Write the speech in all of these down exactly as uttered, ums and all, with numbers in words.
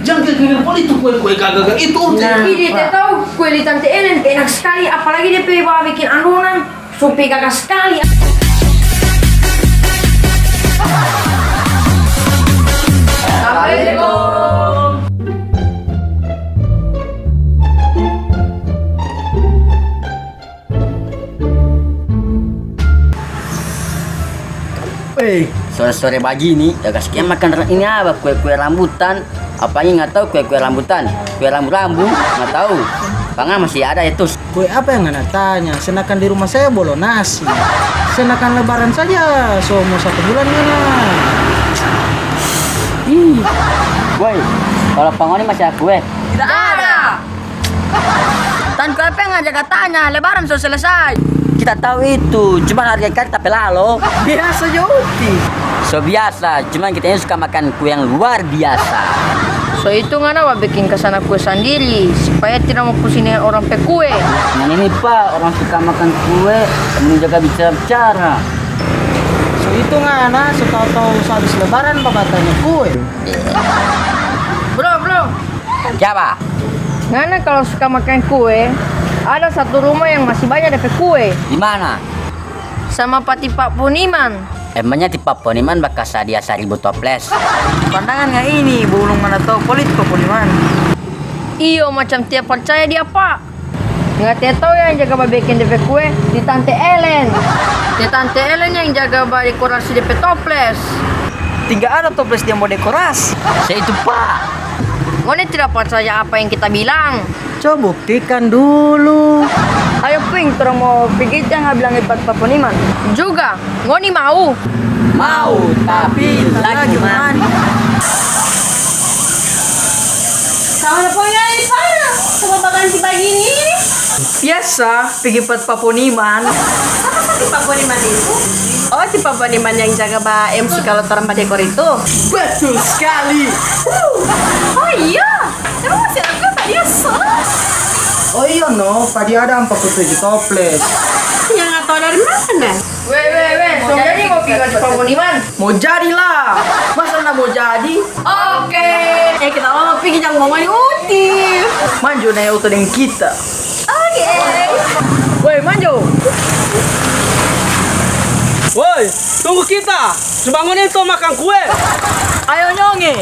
Jang kira-kira poli tu kue-kue gaga-gaga itu, Uti. Nah. Ih, dia tau kue di Tante Ellen enak skali, apalagi dia pe bawa bikin adonan, so pe gaga skali. Assalamualaikum. Hei, sore-sore bagini, ya kas kiam makan ra-, ini apa, kue-kue rambutan, apa ini nggak tahu kue-kue rambutan, kue rambu-rambu, nggak tahu. Pangan masih ada itu. Kue apa yang ngana tanya? Sedangkan di rumah saya bolo nasi. Sedangkan lebaran saja, so mau satu bulan ngana. Ih. Woi, kalau pangoni masih ada kue? Tidak ada. Tantu apa yang ngajak katanya, lebaran so selesai. Kita tahu itu, cuma harga kari tapi lalo. Biasa jo, Uti. So biasa, cuman kita ini suka makan kue yang luar biasa. So itu ngana babikin kasana kue sandiri, supaya tidak mau pusing dengan orang pe kue. Nah ini pa, orang suka makan kue, mending jaga bicara-bicara. So itu ngana, so tau-tau so habis lebaran, babatanya kue. Bro, bro. Kiapa? Ngana kalau suka makan kue, ada satu rumah yang masih banya depe kue. Di mana? Sama pa tipa Poniman. Emangnya tipa Poniman bakas sadia saribu toples? Pandangan nga ini, bulung mana tau poli tipa Poniman. Iyo, macam tiap percaya dia, Pak. Nga te tau yang jaga babikin depe kue? Di Tante Ellen. Di Tante Ellen yang jaga badekorasi depe toples. Tinggal ada toples dia mo dekorasi. Se itu, Pak. Ngoni tidak percaya apa yang kita bilang? Co buktikan dulu. Ayo, Ping, torang mo pigi jang bilang ipat pa Poniman. Juga, ngoni mau? Mau, tapi lagi mandi. Sama ada poin lagi, Pak. Coba baganti bagini. Biasa, pigi pat pa Poniman. Apa sih pa Poniman itu? Oh, si pa Poniman yang jaga ba M C kalau torang badekor itu? Betul sekali. Oh iya, emang masih ada kue tadi ya? Salah. Oh iya no, tadi ada ampa puluh tujuh toples. Yang nggak tahu dari mana? Weh, weh, weh, so jadi mo pigi pat pa Poniman? Mo jadilah. Masa nda mo jadi? Oke. Eh, kita mama pigi jang mama ni Uti. Manjo nae oto deng kita. Oke. Woi, Manjo. Woi, tunggu kita. Cuma ngoni to makan kue. Ayo nyonge.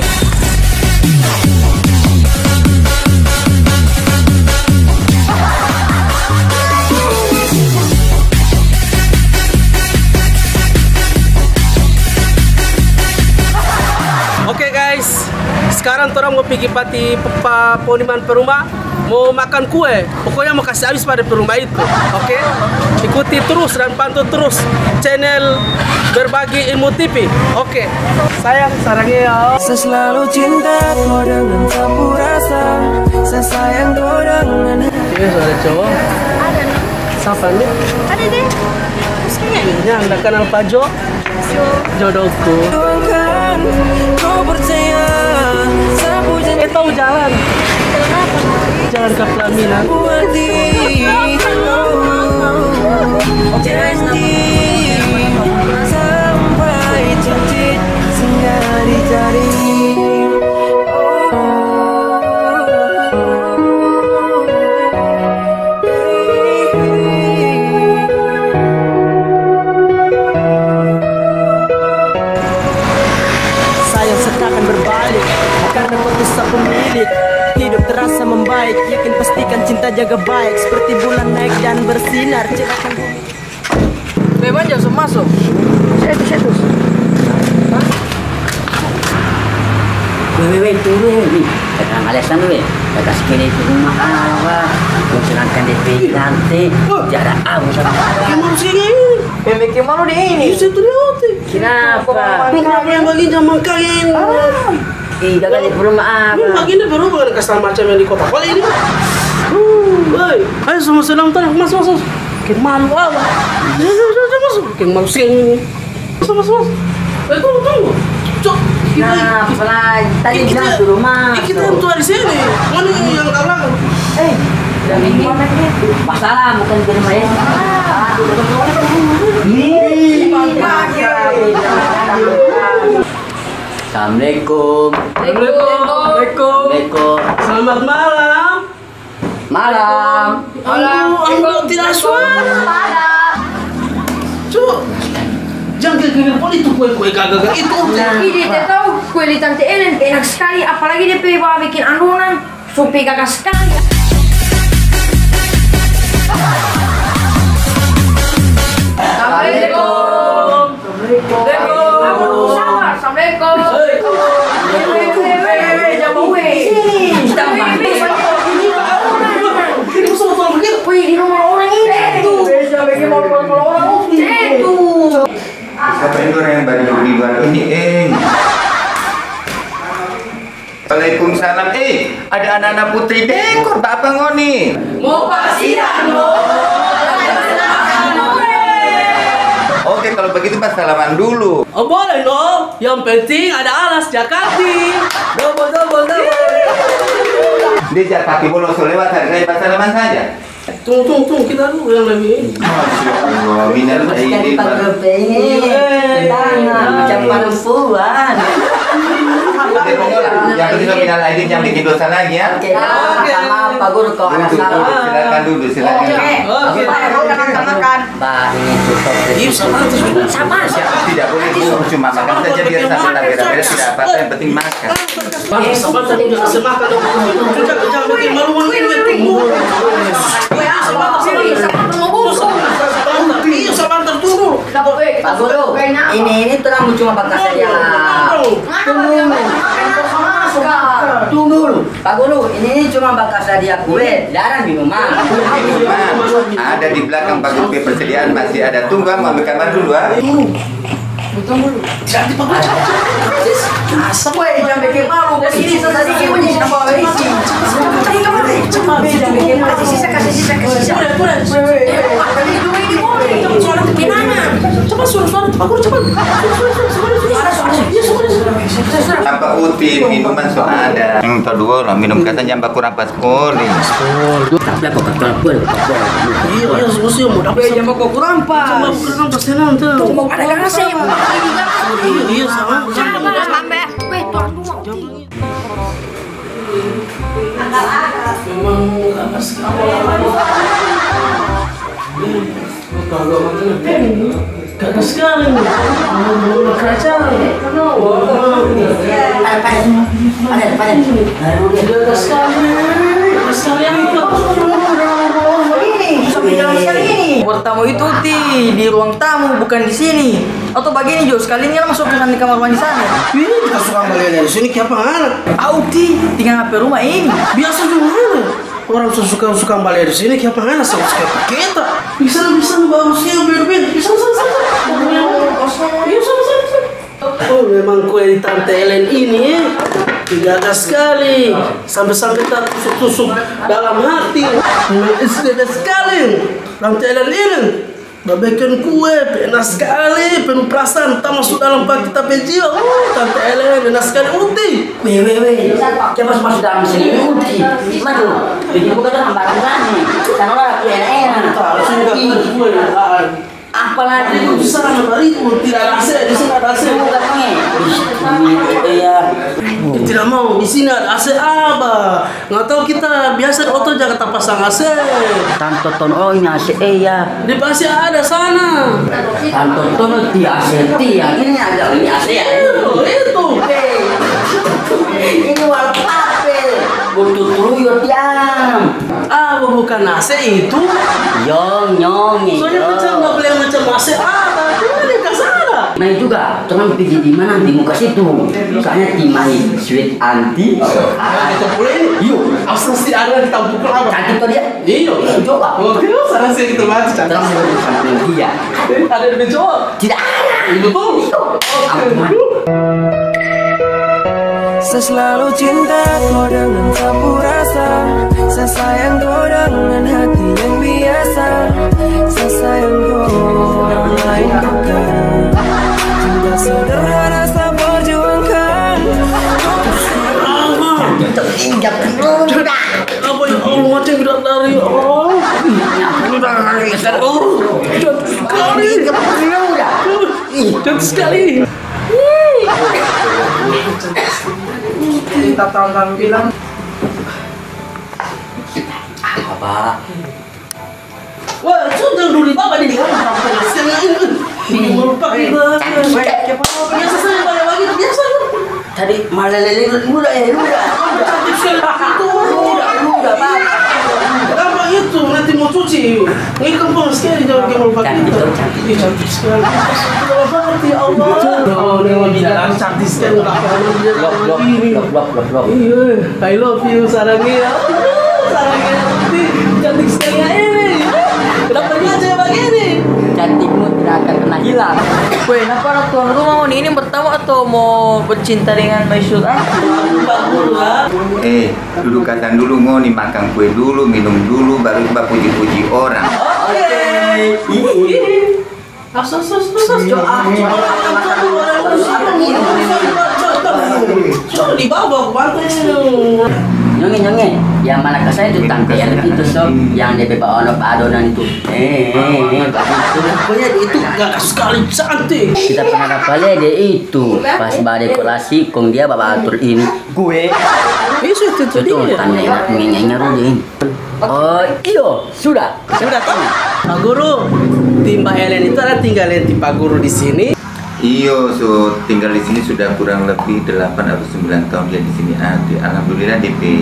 Oke guys, sekarang torang mo pigi pati pa Poniman pe rumah, mo makan kue. Pokoknya mo kasi abis pa de pe rumah itu, oke? Ikuti terus dan pantau terus channel Berbagi Ilmu T V, oke? Sayang, sarangnya ya. Saya selalu cinta kau dengan sapu rasa. Saya sayang kau dengan... Ini ada cowok. Ada nih. Siapa nih? Ada deh. Terus kayaknya ini. Yang nggak kenal Pajo. Jodohku. Tuangkan, kau percaya, sapu janji. Eh, tahu jalan? Jalan apa? Jalan ke pelaminan. Buat di janji sampai cincin singgah di jari. Sayang seakan berbalik karena putus sa pemilik. Hidup terasa membaik, yakin pastikan cinta jaga baik seperti bulan naik dan bersinar. Cerahkan bumi. Memang jang so maso. Setus, setus. Weh, weh, weh, tunggu, weh. Nih, kata Alessan, weh. Kata sekali itu rumah apa? Kau sedangkan D P lantai, tiada abu sama. Emang sini. Pemikir malu di ini. Bisa tuh lewat, eh. Kenapa? Lu kenapa yang bagi zaman kain? Ih, gagal di rumah apa? Ini bagian dari rumah ada kasar macam yang di kota. Boleh ini. Woi, ayo sama senang tuh, mas, mas, mas. Kayak malu apa? Masuk, kayak malu sini. Masuk, masuk, masuk. Eh, tunggu, tunggu. Cok, kita, nah, pelan. Tadi kita, bilang suruh masuk. Kita yang tua di sini. Mana yang kalang? Eh, udah minggu mana gitu? Masalah bukan di rumah ya. Ih, pakai. Assalamualaikum. Assalamualaikum. Assalamualaikum. Selamat malam. Malam. Aduh, aduh, tidak suara. Cuk, jangan kira-kira pun itu kue-kue gaga-gaga itu. Ih, dia tahu kue di Tante Ellen enak sekali, apalagi dia pe bawa bikin adonan, so pe gaga sekali. Assalamualaikum. Assalamualaikum. Assalamualaikum. Assalamualaikum. Weh, weh, weh, weh, weh, jangan bawa, weh. Sini. Weh, weh, weh. Weh, di rumah orang ini. Tuh. Eh, tuh. Siapa itu orang yang baju di luar ini, eh? Waalaikumsalam. Eh, ada anak-anak putri dekor, apa ngoni? Mo pasiar, mo. Oke, kalau begitu, pas salaman dulu. Oh, boleh, no. Yang penting ada alas jakati. Dobol, dobol, dobol. Dia jakati bolong so lewat, hari raya pas salaman saja. Tunggu, tunggu, tunggu, kita dulu yang lebih ini. Masya Allah, minal aidin, Pak. Iya, eh. Tangan, macam perempuan. Oke, pokoknya yang penting minal aidin, jangan bikin dosa lagi, ya. Oke, oke. Maaf, Pak Guru, kalau ada salah. Duduk, duduk, silakan duduk, silakan. Oke. Oke. Pak, makan, makan, makan. Pak, ini tuh, Pak. Iya, sama tuh. Sama. Tidak boleh, Bu. Cuma makan saja biar sampai beres-beres, tidak apa-apa, yang penting makan. Sabar, sabar, sabar, jangan kasih makan dong. Jangan, jangan bikin malu, malu, malu. Sabar, sabar, sabar. Iya, sabar, sabar, tunggu dulu. Pak Guru, ini, ini terang cuma bakas saja. Tunggu dulu. Tunggu dulu. Pak Guru, ini, ini cuma bakas saja kue, jarang minuman. Ada di belakang Pak Guru pe persediaan, masih ada. Tunggu, mau ambil kamar dulu, ah. Jangan dipakai, jangan, jangan. Kasih. Kasih. Woi, jangan bikin malu. Kasih sisa sadiki, woi, jangan bawa isi. Jangan, jangan, jangan. Jangan bikin malu. Kasih sisa, kasih sisa, kasih sisa. Udah, udah. Woi, woi, woi. Eh, apa tadi dua ini, woi? Jangan suara kekenangan. Coba suara, suara, Pak Guru, coba. Suara, suara, suara, suara. Iya, suara, suara. Apa Uti, minuman so ada. Yang kedua lah, minum katanya baku rampas koli. Tapi apa, apa, apa, apa. Iya, iya, susu yang mau dapat. Jangan baku rampas. Jangan baku rampas, tenang, tenang. Tuh, ada kasih. Iya, iya, sama. Sama, sama. Weh, tuang, tuang. Memang gagas sekali. Gagas sekali. Kerajaan. Gagas sekali. Gagas sekali itu. Ini, sampai dalam sekali ini. Pertama itu di, di ruang tamu, bukan di sini. Atau bagini jo, sekalinya masuk ke sana, di kamar mandi sana. Ini kita suka balik dari sini, kiapa ngana? Au ti, tinggal apa rumah ini? Biasa juga ngana. Orang so suka-suka balik dari sini, kiapa ngana sama sekali kita? Bisa, bisa, bagus ya, biar, biar. Bisa, bisa, bisa. Iya, bisa, bisa, bisa. Oh, memang kue di Tante Ellen ini, ya. Gaga sekali. Sampai-sampai tertusuk-tusuk dalam hati. Nah, itu sekali. Tante Ellen ini. Babikin kue, pena skali, penuh perasaan, ta maso dalam pa kita pe jiwa. Uh, Tante Ellen, pena skali, Uti. Weh, weh, weh, kiapa maso dalam sini, Uti? Madu, bikin buka tu hambaran kami. Sana lah, kue enak-enak. Ih, apa lagi? Itu di sana, Uti, tidak ada A C, di sini ada A C. Bukan, eh. Ih, iya. Tidak mau, di sini ada A C, apa? Nggak tahu kita biasa di oto jaga tapasang A C. Tanto Ton, oh, ini A C, eh, ya. Di pasti ada sana. Tanto Ton ti A C ti ya. Ini ada ini A C ya. Itu, itu. Eh. Ini wallpaper. Butuh tuyul diam. Ah, bukan A C itu. Nyong, nyong, soalnya nyong. Macam nggak boleh macam A C apa? Cuma di kasana. Nah, itu kak. Torang pigi di mana? Di muka situ. Soalnya ti mai sweet aunty. Ah, itu pula ini. Iyo. Abis mesti ada di tampuk apa? Cantik tuh dia. Iyo. Iyo, coba. Oke, sana sih gitu mah, cantik. Terus dia. Ada di mencoba? Tidak ada. Iya, betul. Iyo. Ampun. Saya selalu cinta kau dengan sapu rasa. Saya sayang kau dengan hati yang biasa. Saya sayang kau, orang lain bukan. Cinta sederhana saya perjuangkan. Terinjak dulu dah. Apa ya Allah, macam bidadari, ya Allah. Udah, udah, udah. Ih, cantik sekali. Tatanggang bilang, apa? Wah, sudah dulu bapa di dalam kampung, siang ini. Melupakan. Biasa saja pada begitu, biasa. Tadi malah lele muda, eh, muda. Cantik sekali itu. Muda, muda, Pak. Gampang itu, nanti mau cuci. Ini gampang sekali, jangan kamu lupa. Cantik, tuh, cantik. Ih, cantik sekali. Astagfirullahaladzim, ya Allah. Oh, dia mau bilang cantik sekali. Blok, blok, blok, blok, blok, blok. Iya, I love you, Sarangnya. Sarangnya, cantik sekali ya ini. Kenapa dia aja begini? Cantikmu tidak akan pernah hilang. Weh, kenapa orang tuan rumah mau ini bertamu atau mau bercinta dengan Maisur? Ah? Bagus lah. Eh, dudukan dulu, ngoni makang kue dulu, minum dulu, baru bapuji-puji orang. Oke. Asos, sos, sos, sos. Sudah dibawa aku bantu. Nyonge, nyonge. Yang mana kasar itu tante yang itu, so, yang dia beba ono adonan itu. Eh, eh, eh, bagitu. Pokoknya itu gak sekali cantik. Kita pernah dapat lihat dia itu pas ba dekorasi, kong dia bawa atur ini. Gue. Itu, itu, itu dia. Tanya enak, ngenyanya Rudi. Oh, iyo, sudah. Sudah, Pak. Pak Guru, timba Ellen itu ada tinggal di Pak Guru di sini. Iyo, so tinggal di sini sudah kurang lebih delapan atau sembilan tahun dia di sini. Ah, di, alhamdulillah, D P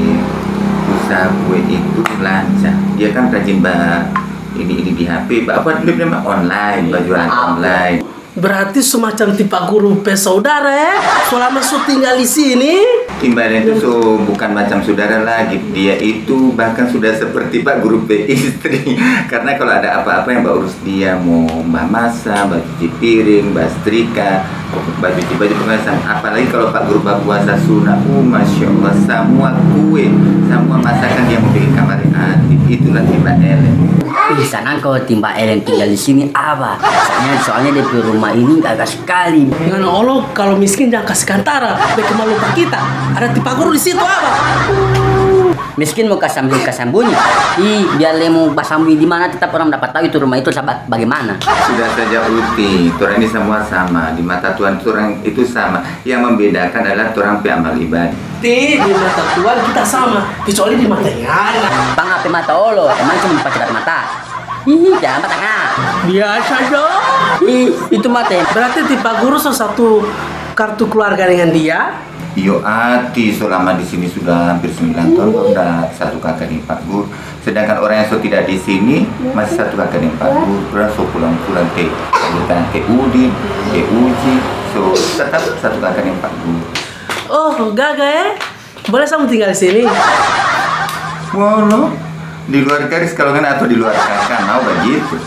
usaha kue itu lancar. Dia kan rajin ba ini, ini di H P, ba apa dulu namanya, online, ba jualan online. Berarti semacam ti Pak Guru pe saudara, eh? Selama su tinggal di sini? Timba Ellen itu so bukan macam saudara lagi. Dia itu bahkan sudah seperti Pak Guru pe istri. Karena kalau ada apa-apa yang ba urus dia, mau ba masa, ba cuci piring, ba setrika, ba cuci baju, pokoknya sama. Apalagi kalau Pak Guru ba puasa sunat, uh, masya Allah, semua kue, semua masakan dia mau bikin kamari hati. Itulah timba Ellen. Ih, sanang kalau timba Ellen tinggal di sini, apa? Soalnya, soalnya dia pe rumah ini gagah sekali. Ngana olo, kalau miskin jangan kasih kantara, bikin malu pa kita. Ada ti Pak Guru di situ, apa? Miskin mau kasambunyi-kasambunyi. Ih, biar le mau basambunyi di mana, tetap orang dapat tahu itu rumah itu sahabat bagaimana. Sudah saja, Uti, torang ini semua sama. Di mata Tuhan, torang itu sama. Yang membedakan adalah torang pe amal ibadah. Ti, di mata Tuhan kita sama, kecuali di mata ngana. Bang, apa mata olo? Emang cuma pakai mata? Ih, jangan patah. Biasa dong. Ih, itu mate. Berarti ti Pak Guru so satu kartu keluarga dengan dia? Iyo, Ati, selama di sini sudah hampir sembilan tahun, kong da satu kaka deng Pak Guru. Sedangkan orang yang so tidak di sini, masih satu kaka deng Pak Guru. Orang so pulang-pulang ke, bukan ke Udin, ke Uji, so tetap satu kaka deng Pak Guru. Oh, gaga, eh? Boleh sa mo tinggal di sini? Wah, no. Di luar garis kalau ngana atau di luar kaka, mau bagitu.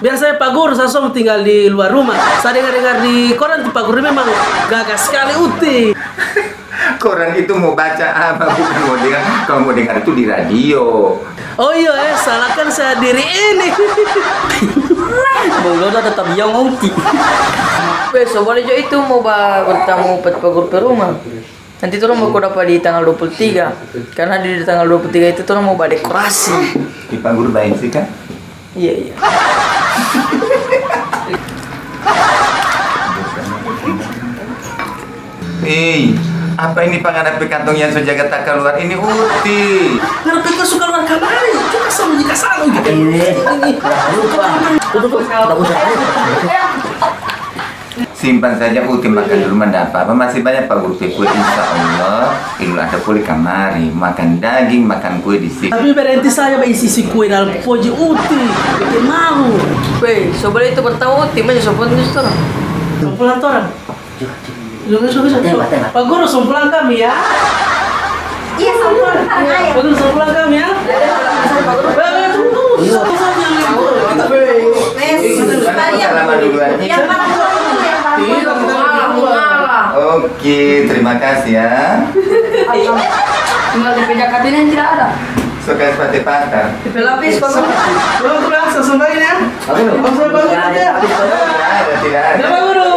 Biasanya Pak Guru sa so mo tinggal di luar rumah. Sa dengar-dengar di koran tu Pak Guru memang gagah sekali, Uti. Koran itu mau baca apa? Bukan mau dengar. Kalau mau dengar itu di radio. Oh iya, eh, salahkan saya diri ini. Bolodo tetap biong, Uti. Weh, so boleh jo itu mo ba bertamu pa Pak Guru pe rumah. Nanti torang baku dapa di tanggal dua puluh tiga. Karena di tanggal dua puluh tiga itu torang mo badekorasi. Di Pak Guru baeng sih, kan? Iya, iya. Hei, apa ini pa ngana pe kantong yang so jaga takaluar ini, Uti? Ngana pe kantong so kaluar kamari, coba sambunyi ka sana gitu. Ini, lupa. Tuh, tuh, tuh, bagus sekali. Simpan saja, Uti, makan dulu, manda apa-apa. Masih banyak Pak Guru pe kue, insya Allah. Idul Adha poli kamari, makan daging, makan kue di situ. Tapi berhenti saja ba isi-isi kue dalam poji, Uti. Bikin malu. Weh, so boleh itu bertamu, Uti, masa so foto di situ? Kumpulan torang. Juga, juga, juga. Tema, tema. Pak Guru, so pulang kami ya. Iya, so pulang kami, ayo. Pak Guru, so pulang kami ya. Iya, iya, iya, Pak Guru. Weh, weh, tunggu, tunggu. Iya. Satu-satunya yang libur. Weh. Weh, iya. Yang mana dulu, yang mana dulu, yang mana dulu? Iya, kita dulu. Oke, terima kasih ya. Tinggal di P J K T ini tidak ada. Suka sepatu patah. Di pelapis, Pak Guru. Guru, guru, langsung sembahin ya. Apa tuh? Langsung sembahin ya. Tidak ada, tidak ada. Tidak, Pak Guru.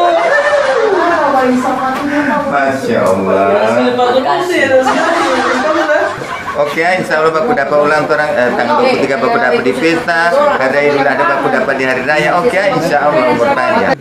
Masya Allah. Langsung, Pak Guru, sih, langsung, langsung, langsung, ya. Oke, insya Allah baku dapa ulang torang, eh, tanggal dua puluh tiga baku dapa di pesta, hari Idul Adha baku dapa di hari raya. Oke, insya Allah umur panjang.